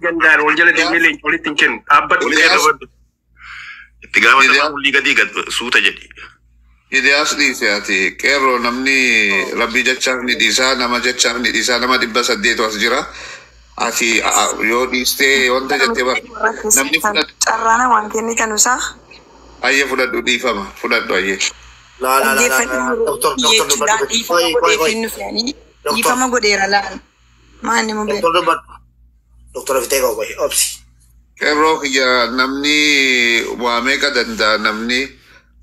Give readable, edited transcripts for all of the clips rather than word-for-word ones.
Gandaan wal jala deemnee leenca walitti hin kennu. Dhaabbadhu. Iliyaas Itti gaafatamaa olii gadii gad suuta jedhi. Iliyaas dhiise. Ati qeerroo, namni rabbii jechaaf ni dhiisaa, nama jechaaf ni dhiisaa, nama 800 as jira. Ati yoo dhiistee wanta jettee bar namni fudhatu. Carraana waan kennitan isaa. Ayyee, fudhadhu, dhiifama fudhadhu, ayyee. Laa laa laa laa. Dhaggeeffadhu. Doktor, doktor, Jechuudha. dubbadhu. Dhiifama Qoy, qoy, godheef qoy. hin dhufanii. Doktor. Dhiifama godheera laal. Maanni mubee. Doktor, dubbadhu. Doktor, fitee koo, qoy, obsi. Qeerroo kiyya, namni waa meeqa danda'a, namni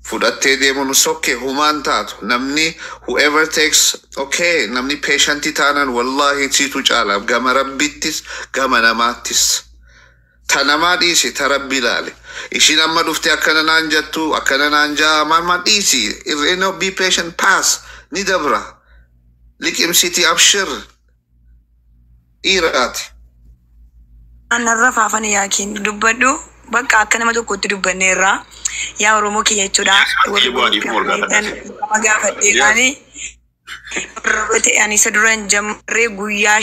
fudhattee deemuun sokke humaan taatu, namni whoever takes, okay, namni patientii taanaan wallahi siitu caala, gama rabbittis gama namaattis. Ta namaa dhiisi, ta rabbi ilaale. Ishiin amma dhufte akkana naan jettu, akkana naan jaa, maal maal, dhiisi. You know, be patient, pass ni dabra, liqimsiti, abshir, dhiiraati. Anarra faafani yaakiin dubbadhu, bakka akka nama tokkotti dubbanneerra. Yaa Oromoo kiyya jechuudha. Warri Bu'aa dhiifama ol gaafadha. dhiifama gaafadheeraani. Warra ta'e ani isa dura hin jammarree guyyaa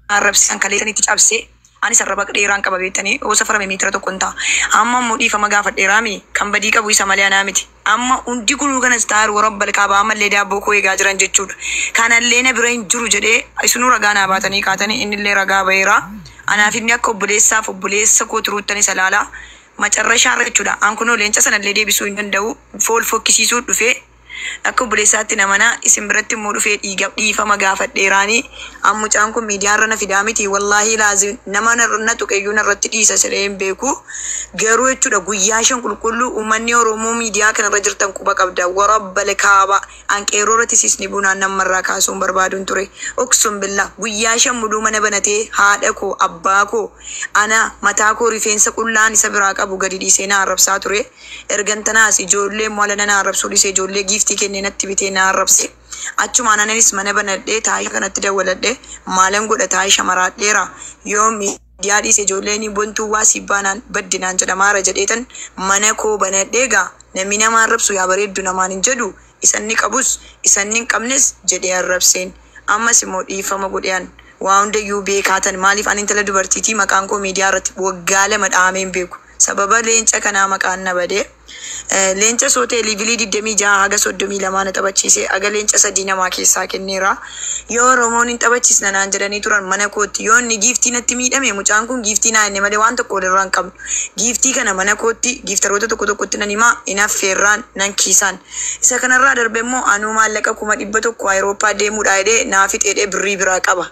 arrabsisan kaleessanitti cabsee ani sarara dheeraan qaba beektanii, yoo safarame meetira 1 hin ta'a. Amma immoo dhiifama gaafadheeraami, kan badii qabu isa malee anaa miti. Amma hundi kunuu kanas ta'aa warra balqaabaa ammallee daabboo koo eegaa jiran jechuudha. Kanallee na bira hin jiru jedhee isinuu ragaa naa baatanii kaatanii, innillee ragaa baheera. Anaaf inni akka obboleessaaf obboleessa koo turuuttan isa laalaa. Macarrashaarra jechuudha. An kunoo leenca sanallee deebisuu hin danda'u. Fool fokkisiisuu dhufee akka obboleessaatti namanaa isin biratti immoo dhufee dhiiga dhiifama gaafadheeraanii. Mucaan kun miidiyaarra na fidaa miti, wallaahi laazim nama na tuqeyyuu narratti dhiisa jedhee hin beeku. Garuu jechuudha, guyyaa 5 qulqulluu uummanni Oromoo miidiyaa kanarra jirtan quba qabda. Warabbale kaaba an qeerroo irratti siisni bunaan namarraa kaasuun barbaaduun ture. Uqsum billaa, guyyaa 5 muduu mana banatee haadha koo, abbaa koo, ana mataa koo rifeensa qullaan isa biraa qabu gadi dhiisee na arrabsaa ture. Ergantanaas ijoollee immoo ala na arrabsuu dhiisee ijoollee giiftii kennee natti bitee na arrabse. Achumaan anis mana banadhee taa'ee kanatti dawwaladhee maalan godha, taa'ee shamaraadheera, yoo miidiyaa dhiise ijoolleen bontuu waa sibbaa baddinaan jedhamaara jedheetan mana koo banadhee gaa namni nama arrabsu yaa bareeddu namaan hin jedhu, isanni qabus isanni hin qabnes jedhee arrabseen. Ammas immoo dhiifama godhean, waa hundayyuu beekaatan. Maaliif, ani intala dubartiitii, maqaan koo miidiyaa irratti waggaa 2 dhahamee hin beeku. Sababa leenca kanaa maqaan na badee. Leenca sootee level 26 haga 32 na taphachiise, haga leenca sadii namaa keessaa kenneera. Yoo Oromoon hin taphachiisna naan jedhanii turan mana kootti, yoo inni giiftii natti miidhame, mucaan kun giiftii naa inni malee waan tokko walirraa hin qabnu. Giiftii kana mana kootti giiftaroota tokko tokkotti nan himaa, hin affeerraan nan kiisaan. Isa kanarraa darbe immoo anuu maallaqa 100,000 Awurooppaa deemuudha jedhee naa fixeedhee birrii biraa qaba.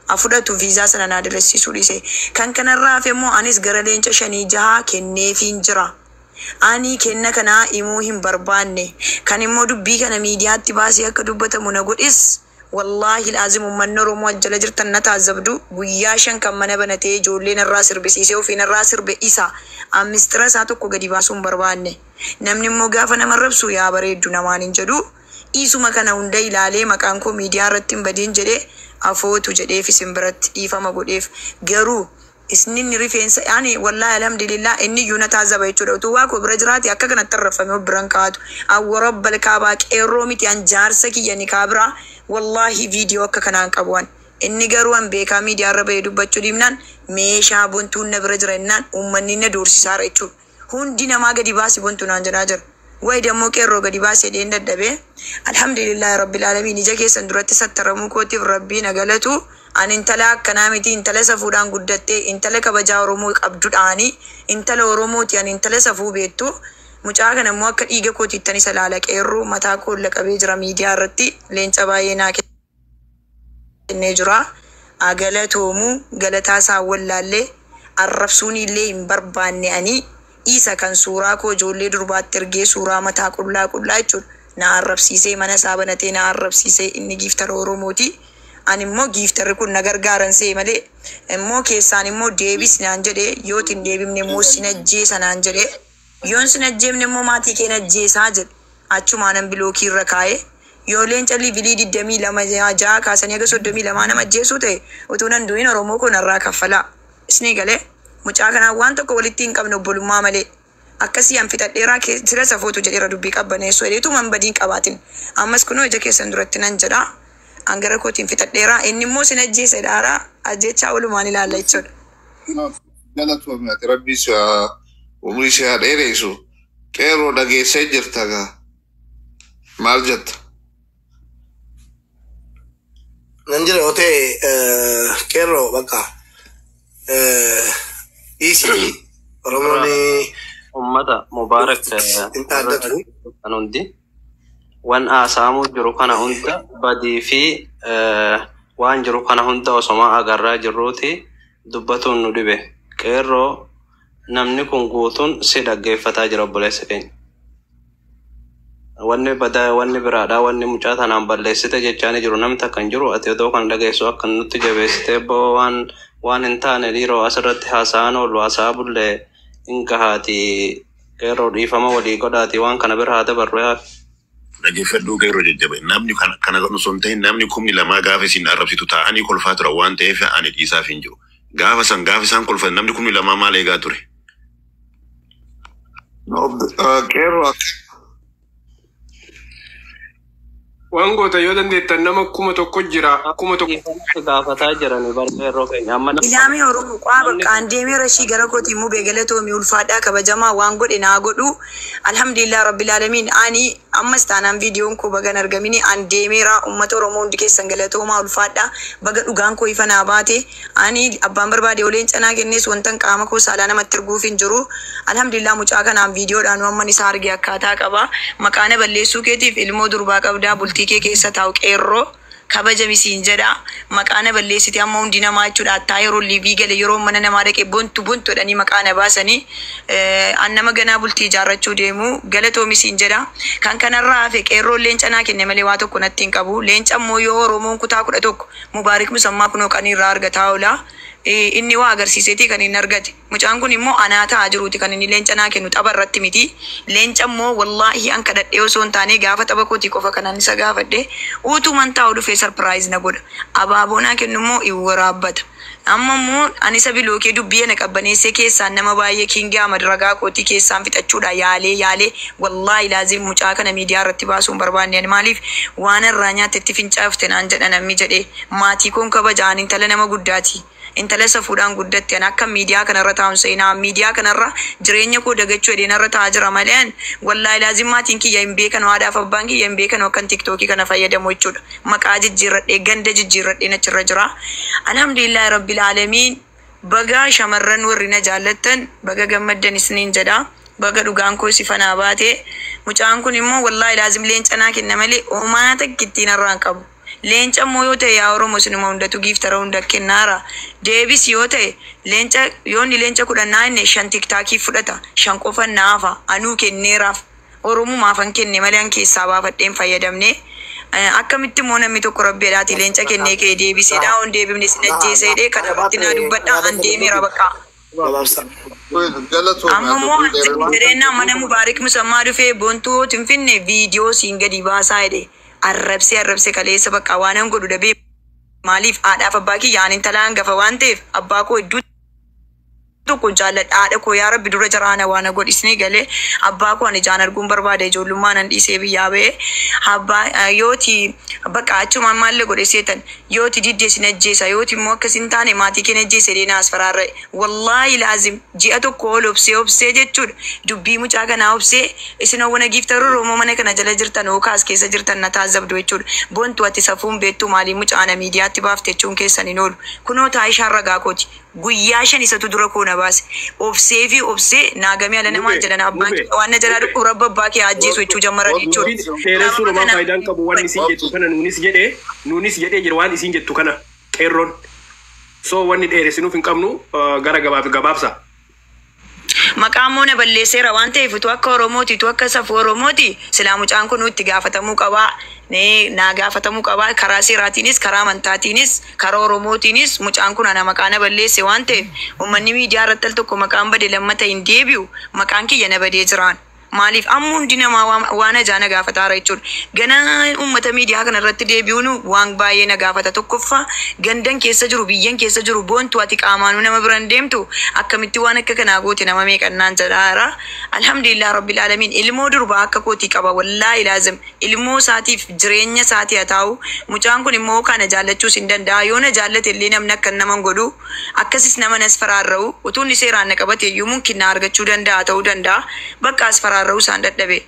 A fudhatu viizaa sana naa dalasiisuu dhiise. Kan kanarraa hafe immoo anis gara leenca shanii jahaa kenneefiin jira. Ani kenna kanaa himuu hin barbaanne. Kan immoo dubbii kana miidiyaatti baasee akka dubbatamu na godhis, wallaahi laazim, uummanni Oromoo jala jirtan na taazabdu, guyyaa 5 kan mana banatee ijoollee narraa sirbisiisee ofii narraa sirbe isa mistira isaa tokko gadi baasuu hin barbaanne. Namni immoo gaafa nama rabsu yaa bareeddu namaan hin jedhu. Dhiisuma kana hunda ilaalee maqaan koo miidiyaa irratti hin badiin jedhee afootu jedheef isin biratti dhiifama godheef. Garuu isninni rifeensa ani wallaahi alhamdulillah inni iyyuu na taazaba jechuudha. Utuu waa koo bira jiraate akka kanatti arrafame of biran kaatu. Awwa rabbal kaabaa, qeerroo miti, an jaarsa kiyya ni kaabira, wallaahi viidiyoo akka kanaan qabu an. Inni garuu an beekaa miidiyaa irra bahee dubbachuu dhiibnaan meeshaa bontuun na bira jira jennaan uummanni na doorsisaara jechuudha. Hundi namaa gadi baasi bontu naan jedhaa jira. Wayi dammoo qeerroo gadi baasee dheen dadhabee. Alhamdulillahi rabbil aalamiin, ija keessan duratti sattaramuu kootiif rabbii na galatu. Ani intala akkanaa miti, intala safuudhaan guddattee, intala kabajaa Oromoo qabdudhaani, intala Oromooti ani, intala safuu beektu. Mucaa kana immoo akka dhiiga kootiittan isa laala. Qeerroo mataa koolla qabee jira miidiyaa irratti, leenca baay'ee naa kennee jira. Galatoomuu galataa isaa wallaallee arrabsuun illee hin barbaanne. Ani isa kan suuraa koo ijoollee durbaatti ergee suuraa mataa qullaa qullaa jechuudha. Na arrabsiisee, mana isaa banatee na arrabsiisee, inni giiftara Oromooti. Ani immoo giiftarri kun na gargaaran see malee immoo keessaan immoo deebis naan jedhee, yoo hin deebifne immoo sin ajjeesa naan jedhee, yoon sin ajjeefne immoo maatii kee ajjeesaa jedhe. Achumaan block irra kaa'ee, yoo leenca level 22 6 kaasanii haga 32 nama ajjeesuu ta'e, utuu nan du'in Oromoo kun irraa kaffalaa. Isinii galee, mucaa kanaan waan tokko walitti hin qabne obbolummaa malee. Akkasii an fixadheeraa, sira safootu jedheera, dubbii qabbaneessu jedheetu man badiin qabaatin. Ammas kunoo ija keessan duratti nan jedha. Angara kootiin fixadheera. Inni immoo sin ajjeese dhaara ajjechaa oolumaan ilaalla jechuudha. Galatoomii ati rabbi si haa umrii si haa dheeressu. Qeerroo dhageessee jirta gaa. Maal jetta? Nan jira yoo ta'e qeerroo bakka dhiisii Oromoon Ummata Mubaarak hin dhaaddatu. Kan hundi waan haasa'amuu jiru kana hunda badii fi waan jiru kana hunda osoma agarraa jirruuti dubbatuun nu dhibe. Qeerroo namni kun guutuun si dhaggeeffataa jira obboleessa keenya. Wanni badaa wanni biraadha wanni mucaa tanaan balleessite jechaani jiru namni takka hin jiru ati odoo kan dhageessu akka nutti jabeessite boo waan waan hin taane dhiiroo asirratti haasa'an oolu haasa'aa bullee hin gahaati qeerroo dhiifama walii godhaati waan kana bira haa dabarru yaa. Dhaggeeffadhuu qeerroo jajjabe namni kana kana osoo hin ta'in namni 2000 gaafa isin arrabsitu taa'anii kolfaa turan waan ta'eef ani dhiisaaf hin jiru. Gaafa san gaafa isaan kolfan namni 2000 maal eegaa ture? Qeerroo Waan goota yoo dandeettan nama 1000 jira 1000. Gaafataa jirani bar qeerroo keenya amma Ilaamee Oromoo qaa bakka an deemee rashii gara kooti immoo beegalatoomii ulfaadhaa kabajamaa waan godhe naa godhu alhamdulillah rabbil aalamiin ani ammas taanaan viidiyoon koo bagan argamini an deemeera uummata Oromoo hundi keessan galatoomaa ulfaadhaa baga dhugaan koo ifa naa baate ani abbaan barbaade oleen canaa kennees wantan qaama koo saalaa namatti erguuf hin jiru alhamdulillah mucaa kanaan viidiyoodhaan amman isaa arge akkaataa qaba maqaa na balleessuu keetiif ilmoo durbaa qabdaa bultii kee keessa taa'u qeerroo kabaja misiin jedha maqaa na balleessite amma hundi namaa jechuudha attaa yeroo liivii gale yeroo mana namaa dhaqe bontu bontu jedhanii maqaa na baasanii an nama ganaa bultii ijaarrachuu deemu galatoo misiin jedha kan kanarraa hafe qeerroon leenca naa kenne malee waa tokko natti hin qabu leenca immoo yoo Oromoon kutaa 11 Mubaarik Musammaa kunoo qaniirraa argataa oola inni waa agarsiiseeti kan inni argate mucaan kun immoo anaa ta'aa jiruuti kan inni leenca naa kennu tapha irratti miti leenca immoo wallaahi an kadhadhee osoo hin taane gaafa tapha kootii qofa kanan isa gaafadhe utuman taa'u dhufee sarpiraayiz na godha abaaboo naa kennu immoo hin waraabbata amma immoo ani isa bilookee dubbii ana qabbaneessee keessaan nama baay'ee Kiingi Ahmad ragaa kootii keessaan fixachuudha yaalee yaalee wallaahi laazim mucaa kana miidiyaa irratti baasuu hin barbaanne ani maaliif waan irraa nyaatetti fincaafte naan jedha namni jedhee maatii koon kabaja ani intala nama guddaati. Intala safuudhaan guddatte ani akka miidiyaa kanarra taa'uun seenaa miidiyaa kanarra jireenya koo dagachuu jedheen irra taa'aa jira malee ani wallaahi laazim maatiin kiyya hin beekan haadhaaf abbaan kiyya hin beekan akkan tiktookii kana fayyadamu jechuudha. Maqaa jijjiirradhee ganda jijjiirradheen achirra jira. Alhamdulillahi rabbil aalamiin baga shamarran warri na jaallattan baga gammaddan isiniin jedha. Baga dhugaan koo si fanaa baate mucaan kun immoo wallaahi laazim leenca naa kenna malee homaa takka ittiin irraa hin qabu. Leenca immoo yoo ta'e yaa Oromoo isinuma hundatu giiftara hunda kennaara. Deebis yoo ta'e leenca yoo inni leenca 10 naa inni 5 tiktaakii fudhata 5 qofa naafa anuu kenneeraaf Oromumaafan kenne malee an keessaa baafadheen fayyadamne. Akkamitti immoo namni tokko rabbiidhaati leenca kennee kee deebiseedha on deebifne sin ajjeeseedhe kana irratti naa dubbadha an deemeera bakka. Gabaabsa. Galatoomii Amma ati immoo umrii dheeraa. jedheenna mana Mubaarik Musammaa dhufee bontuu Finfinne viidiyoo siin gadi baasaa jedhe arrabsee arrabsee kaleessa bakka waan an godhu dhabee maaliif haadhaaf abbaa kiyya ani intala hangafa waan ta'eef abbaa koo hedduu tokko jaalladha haadha koo yaa rabbi dura jaraana waan godhisni galee abbaa koo ani jaan arguun barbaade ijoollummaa nan dhiisee biyyaa ba'e abbaa yooti bakka achumaan maalle godhe seetan yooti diddee sin ajjeesa yooti immoo akkas hin taane maatii kee ajjeese deena as faraarra'e wallaahi laazim ji'a tokko ol obsee obsee jechuudha dubbii mucaa kanaa obsee isin hawwana giiftaruu Oromoo mana kana jala jirtan hookaas keessa jirtan na taazabdu jechuudha bontu ati safuun beektu maalii mucaa na miidiyaatti baafte jechuun keessan hin oolu kunoo taayishaan ragaa kooti guyyaa 5 isatu dura koo na baase obsee fi obsee naagamee ala namaan jedhan abbaan kee waan na jalaa dhukkub rabba abbaa kee ajjeesu jechuu jammaran jechuudha. Dubbiin dheeressuun homaa faayidaan qabu waan isin jettu kana nuunis jedhee jira waan isin jettu kana qeerroon. So wanni dheeressinuuf hin qabnu gara gabaaf gabaabsa. Maqaa immoo na balleesseera waan ta'eef utuu akka Oromooti utuu akka safuu Oromooti silaa mucaan kun itti gaafatamuu qabaa. Naa gaafatamuu qabaa karaa seeraatiinis karaa amantaatiinis karaa Oromootiinis mucaan kun ana maqaa na balleesse waan ta'eef uummanni miidiyaa irratti al tokko maqaan bade lammata hin deebi'u maqaan kiyya na badee jiraan. Maaliif amma hundi namaa waan ajaa na gaafataara jechuudha. Ganaa uummata miidiyaa kana irratti deebi'uun waan baay'ee na gaafata. Tokkoffaa gandan keessa jiru, biyyan keessa jiru, boontu ati qaamaanuu nama biran deemtu akkamitti waan akka kanaa goote nama meeqannaan jedhaara. Alhamdulillah rabbil alamin, ilmoo durbaa akka kootii qaba, wallaahi laazim ilmoo isaatiif jireenya isaatii haa taa'u. Mucaan kun immoo kana jaallachuus hin danda'a. Yoo na jaallate illee namni akka nama hin godhu, akkasis nama nas faraarra'u utuu inni seeraan na qabate iyyuu mumkin na argachuu danda'a, ta'uu danda'a. Bakka as faraarra'u isaan dadhabe.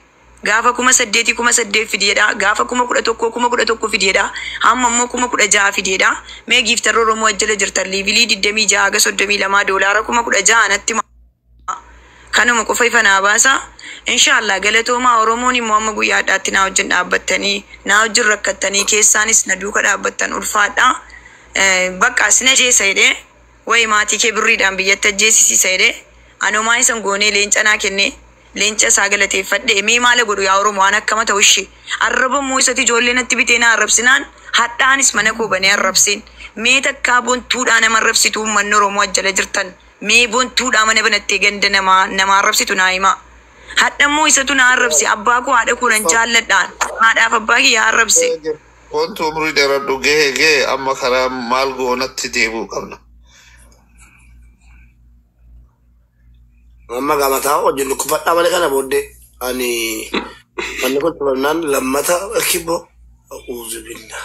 Gaafa 8000 8000 fideedha. Gaafa 11,000 11,000 fideedha. Hamma immoo 16,000 fideedha. Mee giiftarra Oromoo ajjala jirtan, level 26 haga 32, doolaara 16,000 natti kanuma qofa ifa naa baasa. Inshaallah galatoomaa. Oromoon immoo amma guyyaa hadhaatti naa wajjin dhaabbattanii, naa wajjin rakkattanii, keessaanis na duuka dhaabbattan, ulfaadha. Bakka asina jeessa jedhee wayi maatii kee birriidhaan biyyatti ajjeesisiisa jedhee anumaa isan goonee leenca naa kennee leenca isaa galateeffadhe. Mee maala godhu yaa Oromoo, waan akkama ta'u ishee arraba immoo isatti ijoollee natti bitee na arrabsinaan hadhaanis mana koo banee arrabseen. Mee takkaa bontuudhaa nama arrabsitu, uummanni Oromoo ajjala jirtan, mee bontuudhaa mana banattee ganda namaa nama arrabsitu naa himaa. Hadhammoo isatu na arrabse. Abbaa koo haadha koo nan jaalladhaan haadhaaf abbaa kiyya arrabse. Wanti umurii dheeradhu, gahee gahee amma karaa maal goonatti deebi'uu qabna. Amma gaamataa wajjin dhukkubfadhaa malee kana booddee ani manni kun cufamnaan lammata kibbo a'uuzu billah.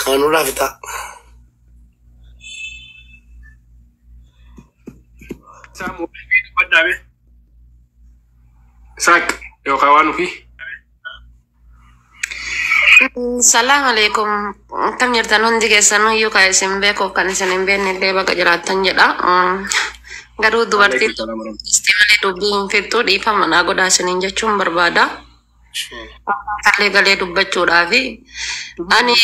Kana nurraa fixaa. Isaa dubbadhaa. Saaq yookaan waan ofii. Salaam alaikum. Akkam jirtan hundi keessanuu iyyuu, kan isin beekuuf kan isin hin beekne illee baga jiraattan jedha. Garuu dubartiin malee dubbii hin fixxu, dhiifama naa godhaa isiniin jechuun barbaada. Kalee galee dubbachuudhaafi. Ani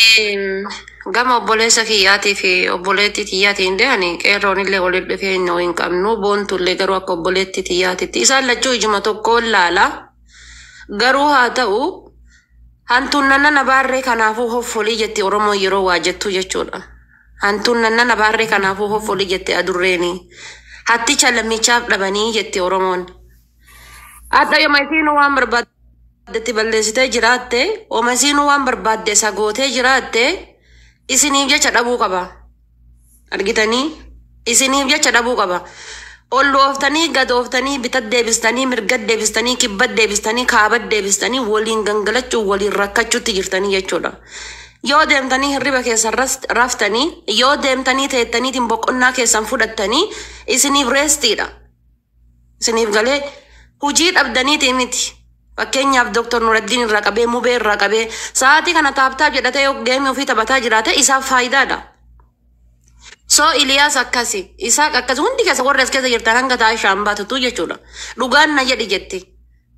gama obboleessa kiyyaatii fi obboleettii kiyyaatiin illee ani qeerroon illee walitti dhufeenya hin qabnu. Boontu illee garuu akka obboleettii kiyyaatitti isaan lachuu ijuma tokkoon laala. Garuu haa ta'u, hantuun nanna baarree kanaafuu hoffolii jetti Oromoon yeroo waa jettu jechuudha. Hantuun nanna baarree kanaafuu hoffolii jetti adurreeni. Hatticha lammichaaf dhabanii jetti Oromoon. Hadha yooma isiin waan barbaaddetti balleessitee jiraatte, ooma isiin waan barbaadde isa gootee jiraatte, isiniif jecha dhabuu qaba. Argitanii? Isiniif jecha dhabuu qaba. Ol ooftanii gad ooftanii, bitat deebistanii mirgat deebistanii kibbat deebistanii kaabat deebistanii waliin gangalachuu waliin rakkachuutti jirtanii jechuudha. Yoo deemtanii hirriba keessan raftanii, yoo deemtanii teettaniitiin boqonnaa keessan fudhattanii, isiniif restiidha. Isiniif galee hojii dhabdaniitii miti. Fakkeenyaaf Dooktar Nuraddiin irraa qabee, Mubee irraa qabee, sa'aatii kana tap tap jedhatee yoo game ofii taphataa jiraate isaaf faayidaadha. So Iliyaas akkasi, Isaaq akkasi, hundi keessa warra as keessa jirtan hanga taa'ee shaan baatutu jechuudha. Dhugaan na jedhi jetti.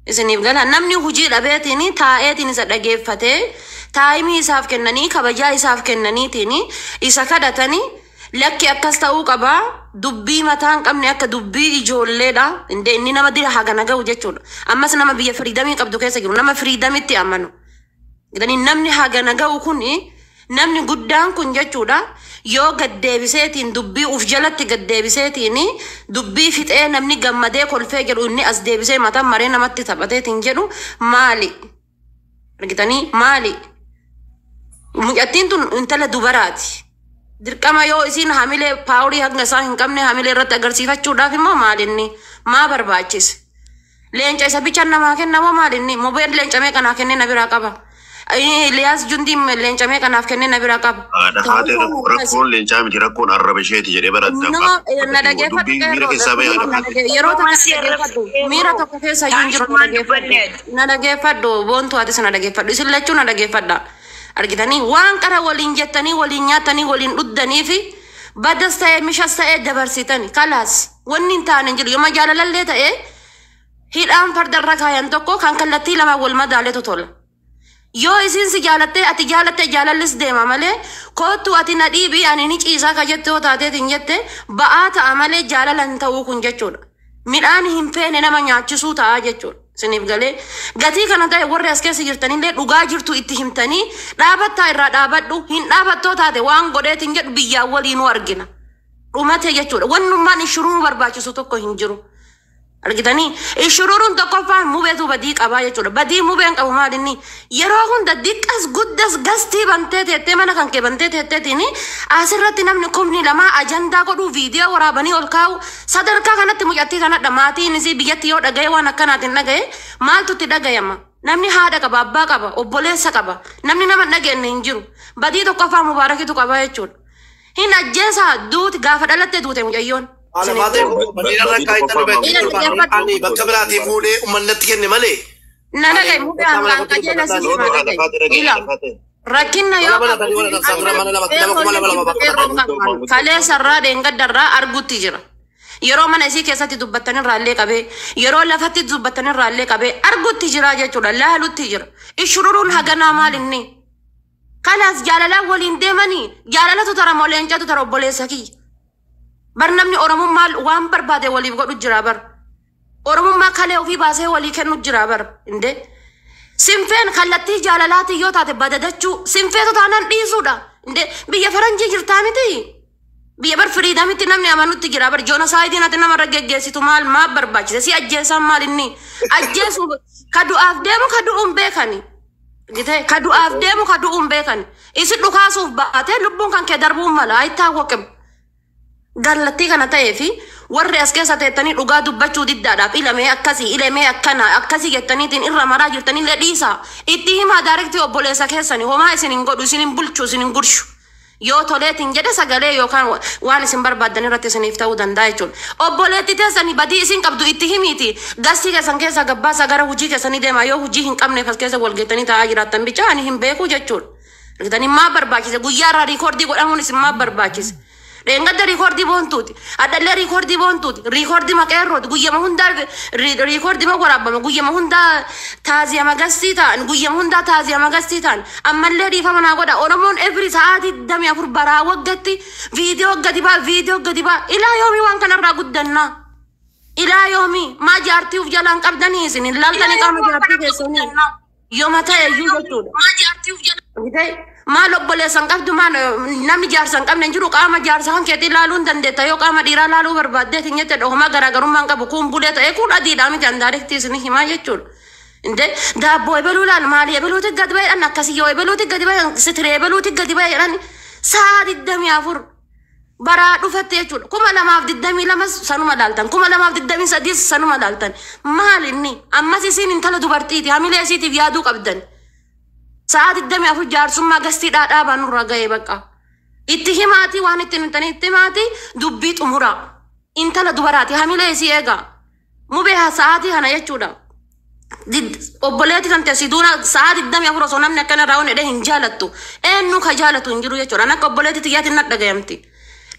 Isiniif gala, namni hojii dhabeetiin taa'eetiin isa dhageeffatee, time isaaf kennanii, kabajaa isaaf kennaniitiin isa kadhatanii, lakki akkas ta'uu qabaa, dubbii mataa hin qabne akka dubbii ijoolleedha. Indee inni nama dira hagana ga'u jechuudha. Ammas nama biyya freedom qabdu keessa jiru, nama freedomitti amanu. Gidanii namni hagana ga'u kuni, namni guddaan kun jechuudha, yoo gaddeebiseetiin dubbii uf jalatti gaddeebiseetiin dubbii fixee namni gammadee kolfee jedhu, inni as deebisee mataa maree namatti taphateetiin jedhu maali? Argitanii, maali? Mucattiin tun intala dubaraati. Dirqama yoo isiin hamilee power hanga isaa hin qabne hamilee irratti agarsiifachuudhaaf immoo maalinni maa barbaachise? Leenca isa bichaan namaa kennamoo maalinni? Mobeen leenca meeqa naa kennee na biraa qaba. Iliyaas Jundiin leenca meeqa naaf kennee na biraa qaba. Haadha haatee, rakkoon leencaa miti, rakkoon arraba isheeti jedhee No, na dhageeffadhu. Dubbiin miira keessaa bahee haadha haate. Yeroo tokko na dhageeffadhu. Miira tokko keessa iyyuu hin jiru, na dhageeffadhu. Na dhageeffadhu, boontuu, atis na dhageeffadhu. Isin lachuu na dhageeffadha. Argitanii, waan qara waliin jettanii, waliin nyaatanii, waliin dhuddanii fi badas ta'ee mishas ta'ee dabarsitani. Kalaas wanni hin taane hin jiru. Yooma jaalalallee ta'ee hidhaan fardarra kaayan tokko kan kallattii lamaan wal madaaletu tola. Yoo isiin si jaalattee ati jaalattee, jaalallis deema malee, koottu ati na dhiibii ani ni ciisaa ka jette yoo taateetiin jette, ba'aa ta'a malee jaalala hin ta'uu kun jechuudha. Midhaan hin feene nama nyaachisuu ta'a jechuudha. Isiniif galee, gatii kana ta'e warri as keessa jirtanillee dhugaa jirtu itti himtanii, dhaabattaa irraa dhaabadhu, hin dhaabattoo taate waan godheetiin jedhu biyyaan waliinuu argina. Dhumate jechuudha. Wannummaan shuruu barbaachisu tokko hin jiru. Argitanii shururuun tokkoffaan mubeetu badii qabaa jechuudha. Badii mubeen qabu maal inni yeroo hunda diqqas guddas gastii bantee teettee mana kan kee bantee teetteetiin asirratti namni 2000 ajandaa godhuu viidiyoo waraabanii ol kaa'u sadarkaa kanatti mucattii kanadha. Maatiin isii biyyatti yoo dhagaye waan akkanaatiin dhagaye maaltu itti dhagayama? Namni haadha qaba, abbaa qaba, obboleessa qaba. Namni nama hin dhageenye hin jiru. Badii tokkoffaa Mubaarakitu qaba jechuudha. Hin ajjeesaa duuti gaafa dhalatte duute mucayyoon. Haala baatee badii irra kaa'ee ani bakka biraatii fuudhee uummanatti kenne malee. Nana gahe mubee hangaan qajeela si himaa dhagaye. Ila rakkinna yoo qabu kaleessarraa dheengaddarraa argutti jira. Yeroo mana isii keessatti dubbattanirraa illee qabee yeroo lafatti dubbattanirraa illee qabee argutti jira jechuudha laalutti jira. Ishururuun haganaa maal inni? Kalaas jaalalaan waliin deemanii jaalalatu tara moo leencatu tara obboleessa kiyya. Bar namni Oromummaa waan barbaade waliif godhu jira bar. Oromummaa kalee ofii baasee walii kennu jira bar. Inde sinfeen kallattii jaalalaatiin yoo taate badadachuu sinfeetu taanaan dhiisuudha. Inde biyya faranjii jirtaa miti. Biyya bar firiidamitti namni amanutti jira bar joonasaayidiin ati namarra geggeessitu maal maaf barbaachise si ajjeesaan maal inni ajjeesu ka du'aaf deemu ka du'uun beekani. Gitee ka du'aaf deemu ka du'uun beekani. Isi dhukaasuuf baatee lubbuun kan kee darbuun mala ayittaa waqim. Gallattii kana ta'ee fi warri as keessa teettanii dhugaa dubbachuu diddaadhaaf ilamee akkasii ilamee akkana akkasii jettaniitiin irra maraa jirtanillee dhiisaa. Itti himaa daarektii obboleessa keessanii homaa isin hin godhu isin hin bulchu isin hin gurshu. Yoo toleetiin jedhe sagalee yookaan waan isin barbaaddan irratti isiniif ta'uu danda'a jechuudha. Obboleetti teessanii badii isin qabdu itti himiiti. Gastii keessan keessa gabbaasa gara hojii keessanii deemaa yoo hojii hin qabneef as keessa wal geettanii taa'aa jiraattan bicha ani hin beeku jechuudha. Argitanii maaf barbaachise guyyaa irraa riikoordii godhamuun isin maaf barbaachise. Dheengadda riikoordii boontuuti. Addallee riikoordii boontuuti. Riikoordii maqeerrooti. Guyyama hundaa riikoordii ma waraabama. Guyyama hundaa taaziya magastii ta'an. Guyyama hundaa taaziya magastii ta'an. Ammallee dhiifama naa godha. Oromoon every sa'aatii 24 baraa waggatti viidiyoo gadi baa viidiyoo gadi baa. Ilaa yoomii waan kanarraa guddannaa. Ilaa yoomii maa jaartii uf jalaan qabdanii isin hin laaltanii qaama jaartii keessanii. Yooma ta'e iyyuu jechuudha. Maal obboleessan qabdu maal namni jaarsa hin qabne hin jiru qaama jaarsa kan keetii ilaaluu hin dandeetta yoo qaama dhiiraa ilaaluu barbaaddeet hin jette homaa garaagarummaa hin qabu kun bulee ta'e kun adiidhaa miti andaarektii isin himaa jechuudha. Inde daabboo ebaluu laal maali ebaluuti gadi ba'edhaan akkasii yoo ebaluuti gadi ba'edhaan sitiree ebaluuti gadi ba'edhaan sa'a 24 baraa dhufatte jechuudha. 2022 sanuma laaltan 2023 sanuma laaltan maal inni ammas isiin intala dubartiiti hamilee isiitiif yaaduu qabdan. Sa'a 24 jaarsummaa gastii dhaadhaa nurra ga'e bakka. Itti himaatii waan itti himtanii itti himaatii dubbii xumuraa. Intala dubaraati hamilee isii eegaa. Mubee sa'aatii kana jechuudha. Obboleetti kan teessi duuna sa'a 24 osoo namni akkana raawwan hidhee hin jaalattu. Eenyu ka jaalatu hin jiru jechuudha. Akka obboleetti xiyyaatiin na dhagayamti.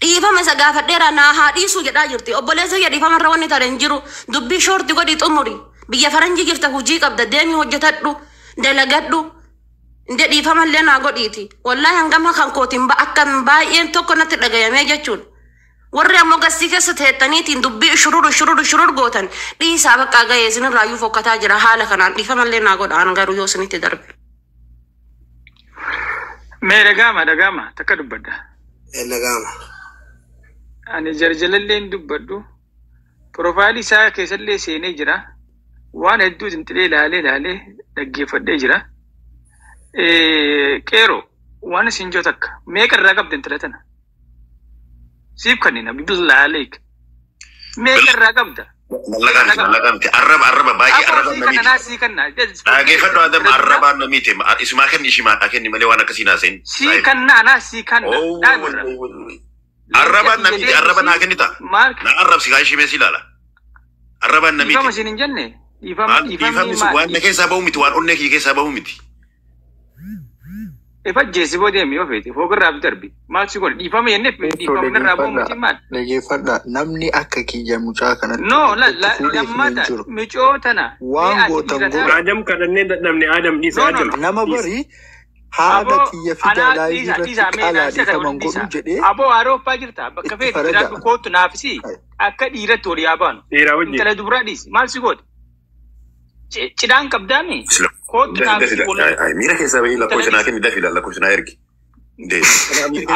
Dhiifama isa gaafadheera naa haa dhiisuu jedhaa jirti. Obboleessa kiyya dhiifama irra wanni tare hin jiru. Dubbii shoorti godhii xumuri. Biyya faranjii jirta hojii qabda deemii hojjetadhu dalagadhu. Inde dhiifamallee naa godhiiti. Wallaahi hangama kan kootiin akka baay'een tokko natti dhagayamee jechuudha. Warri ammoo gastii keessa teettaniitiin dubbii shurur shurur shurur gootan dhiisaa bakka ga'ee isinirraa iyyuu fokkataa jira haala kanaan dhiifamallee naa godhaan garuu yoo isinitti darbe. Mee dhagaama dhagaama takka dubbadda. Dhagaama. Ani jarjalallee hin dubbadhu. Piroofaayilii isaa keessallee seenee jira. Waan hedduu xinxilee ilaalee ilaalee dhaggeeffadhee jira. Qeeroo waan isin jiru takka meeqa irraa qabda intala tana? Siif kanneen billaa aleek. Meeqa irraa qabda? Mallaqaan miti arraba arraba baay'ee arraba namiiti. Sii kanna. Dhageeffadhu Adam arrabaan namiiti. Isumaa kenni ishimaadhaa kenni malee waan akkasii naaseen. Sii kanna anaa sii kanna. Arrabaan namiiti arraba naa kennita. Na arrabsi kaa ishii meesii ilaala. Arrabaan namiiti. Dhiifama isin hin jenne. Dhiifamni waan na keessaa bahu miti waan onnee kiyya keessaa bahu miti. Ifajjeessi boo deemi yoo feete foogirraa darbi maal si godhe dhiifama jennee dhiifamni irraa bahu miti maal. Dhageeffadha namni akka kiyya mucaa kanatti. No lammata micoo tana. Waan gootan godha. Adam kadhannee dadhabne Adam dhiisa Adam. Nama bari haadha kiyya fida laayii irratti qalaa dhiifaman godhu jedhee. Aboo Awurooppaa jirta bakka feete jiraadhu kootu naafisi akka dhiiratti ol yaa baanu. Dhiiraa wajjin. Intala dubaraa dhiisi maal si godhe. Cidhaan qabdaami. Kootu naafisi wal. Miira keessaa bahii lakkoofsa naa kenni dafi lakkoofsa naa ergi.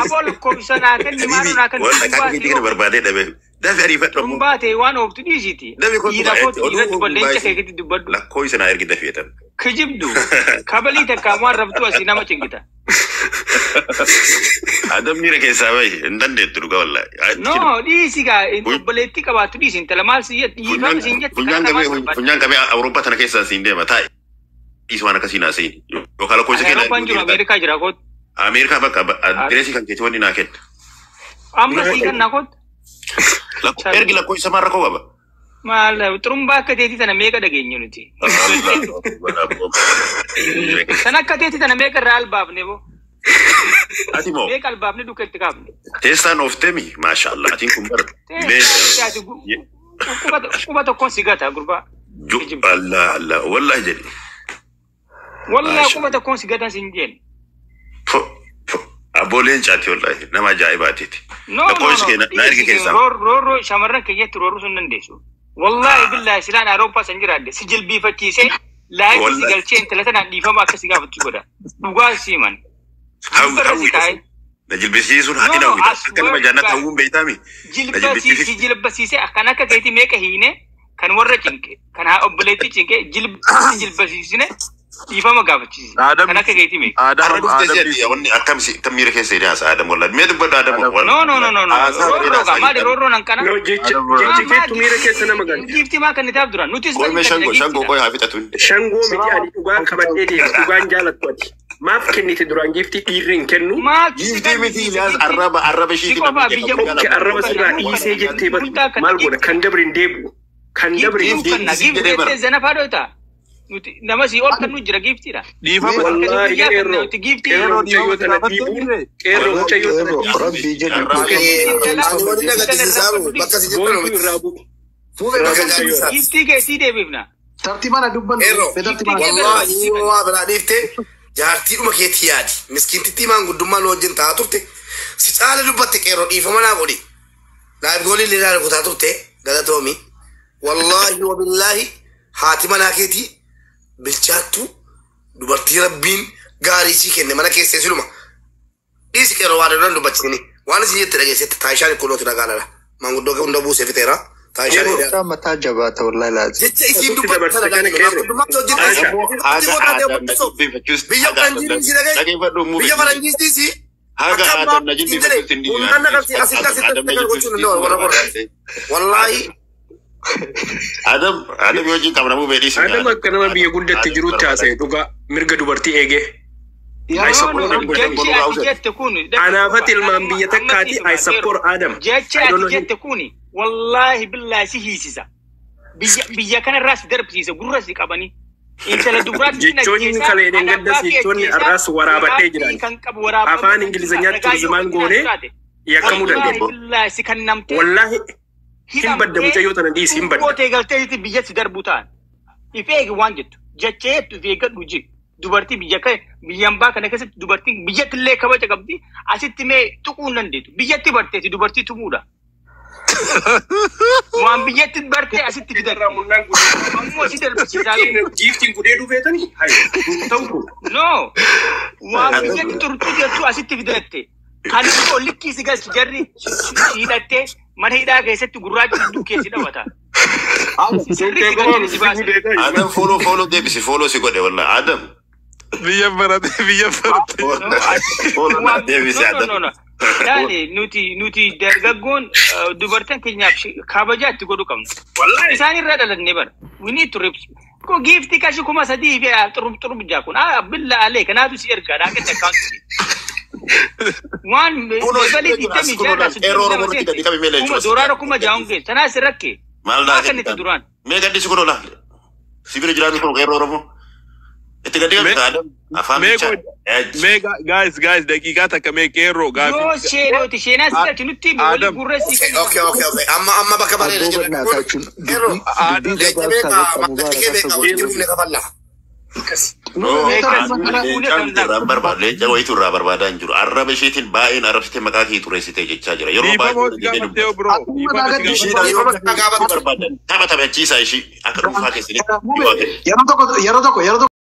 Aboo lakkoofsa naa kenni maal naa kenni. Waan akka keetii kana barbaadee dhabe. Dafi ariifadhu ammoo. Baatee waan ooftu dhiisiti. Dafi kottu Dhiira kootu oduu dhiiratti balleessa keekitti dubbadhu. Lakkoo isa naa ergi dafi jedhan. Kijibdu kabalii takka waan rabtu asii nama cingita. Adam miira keessaa bahi hin dandeettu dhuga wallaahi. No dhiisi gaa obboleettii qabaattu dhiisi intala maal si jette dhiifama siin jette Funyaan qabee funyaan qabee Awurooppaa tana keessaa siin deema taa'i. Dhiisi waan akkasii naa siin. Yookaan lakkoofsa kee Awurooppaan jiru Ameerikaa jira kootu. Ameerikaa bakka adireesii kan keetti wanni naa kenna. Amma sii kan naa kootu. Ergi lakkoofsa maal rakkoo qaba? Maal xurumbaa akka teetii tana meeqa dhageenye nuti? San akka teetii tana meeqa irraa albaafne boo? Ati moo? Meeqa albaafne duka itti kaafne? Teessaan ooftemi maashaallah atiin kun bara. Quba tokkoon si gata gurbaa. Allah Allah wallahi jedhi. Wallahi quba tokkoon si gata sin jeen. Abbooleen caati wallahi nama ajaa'ibaatiiti. No no no. Roorroo shamarran keenyatti roorroo sun dandeessu. Wallahi billahi silaan Awurooppaa san jiraadde si jilbiifachiisee laayifii si galchee intala sanaan dhiifama akka si gaafatu godha. Dhugaa siiman. Hawwi na jilbisiisuun haati na hawwita. Akka nama jannata hawwuun beeytaami. Jilbasiisi jilbasiisee akkan akka keetii meeqa hiine kan warra cinqe kan obboleettii cinqe jilbasiisine dhiifama gaafachiise. Kan akka keetii meeqa. Har'a dhuftee si'ati wanni akkam si tam miira keessa hidhaa haasa Adam wallahi. Mee dubbadhu Adam. No no no no no. Roorroo gaa maali roorroon hanqana? No jecha keettu miira keessa nama galcha. Giiftii maa kan nitaaf dura nutis Qoy mee shangoo shangoo qoy haa fixatu. Shangoo miti ani dhugaan qabadhee deema dhugaan jaalattu ati. Maaf kennite duraan giiftii dhiirri hin kennu. Giiftii miti Iliyaas arraba arraba ishiitiin Okke arraba sirraa dhiisee jettee batu maal godha kan dabre hin deebi'u. Kan dabre hin deebi'u. Giiftii jettee zana faadhoo ta'a. Nuti nama si ol kan nu jira giiftiidha. Wallaahi qeerroo qeerroo mucayyoo tana dhiibuun qeerroo mucayyoo tana dhiibuun. Rabbii jedhu. Boontuu irraa bu'u. Giiftii keessii deebifna. Tartiibaan dubbannu. Wallaahi waa biraa dhiiftee jaartiidhuma keetti yaadi. Miskiintittii maanguddummaa nu wajjin taa'aa turte. Si caala dubbatte qeerroo dhiifama naa godhi. Naaf goolii illee naa kutaa turte galatoomi. Wallaahi wabillaahi haati manaa keetii bilchaattu dubartii rabbiin gaarii sii kenne mana keessee siluma. Dhiisi qeerroo waa danda'an dubbachisini. Waan isin jette dhageessetti taayishaan ikkunooti dhagaa lala. Maanguddoo hunda buusee fixeera. Taayishaan. Mataa jabaata wallahi laazim. Jecha isiin dubbatu sana Biyya faranjiitii dhagaye. Biyya faranjiitii Haga Adam na jilbifachuus hin Wallaahi. Adam Adam yoo jin qabna muu beedhiis. Adam akka nama biyya guddatti jirutti haasa'e dhugaa mirga dubartii eegee. I support Anaafatti ilmaan biyya takkaati I support Adam. Jechi ati jette kuni wallaahi billaahi si hiisisa. Biyya kanarraa si darbisiisa gurra si qabanii. Intala dubaraatti Jechoonni kaleen gaddas jechoonni arraas waraabadhee jiran. Afaan Ingilizanyaatti turjumaan goonee yakkamuu danda'u. Billaahi si kannamtee. Wallaahi hin badda mucayyoo tana dhiisi hin badda. Gootee galtee biyyatti darbu ta'an. If eegi waan jettu jechee jettu if eeggadhu ji. Dubartii biyya kana biyyan baa kana keessatti dubartiin biyyatti illee kabaja qabdi asitti mee tuquu hin dandeettu biyyatti barteeti dubartii tumuudha. Waan biyyatti bartee asitti fidan. Ammoo si darbisiisaa. Giiftiin gudee dhufeetanii ta'u kun. No waan biyyatti turtu jettu asitti fidatte. Kan immoo likkii si galchi jarri hidhattee mana hidhaa keessatti gurraacha dukkee si dhabata. Adam follow follow deebisi follow si godhe wallahi Adam. Biyya barate biyya barate. Follow na deebisi Adam. Yaani nuti dargaggoon dubartiin keenyaaf kabajaa itti godhu qabna. Isaan irraa dhalanne bara. We need to Ko giiftii kashi 3000 fi xurub xurub jaa kun billa alee kanaatu si ergaa dhaa kenna akkaawuntii. Waan levelii digdamii jaarraa kuma doolaara 6000 geessu sanaas rakke. Maal Maa kan itti duraan. Mee gaddisi kun ola. Sibira jiraatu kun qeerroo Oromoo. Itti gaddi gaddi Adam afaan bichaa. Mee guys guys daqiiqaa takka mee qeerroo gaafii. Yoo sheenooti sheenaa si galchi nutti waliin gurreessi. Okay okay okay amma amma bakka bareeda jira. Qeerroo leenca beekaa maallaqee beekaa walitti dhufne kafalla. Leenca wayitu irraa barbaadaa hin jiru. Arraba isheetiin baay'een arrabsitee maqaa kee xureessitee jechaa jira. Yeroo baay'ee tapha taphachiisaa ishii akka dhuunfaa keessanitti. Yeroo tokko yeroo tokko.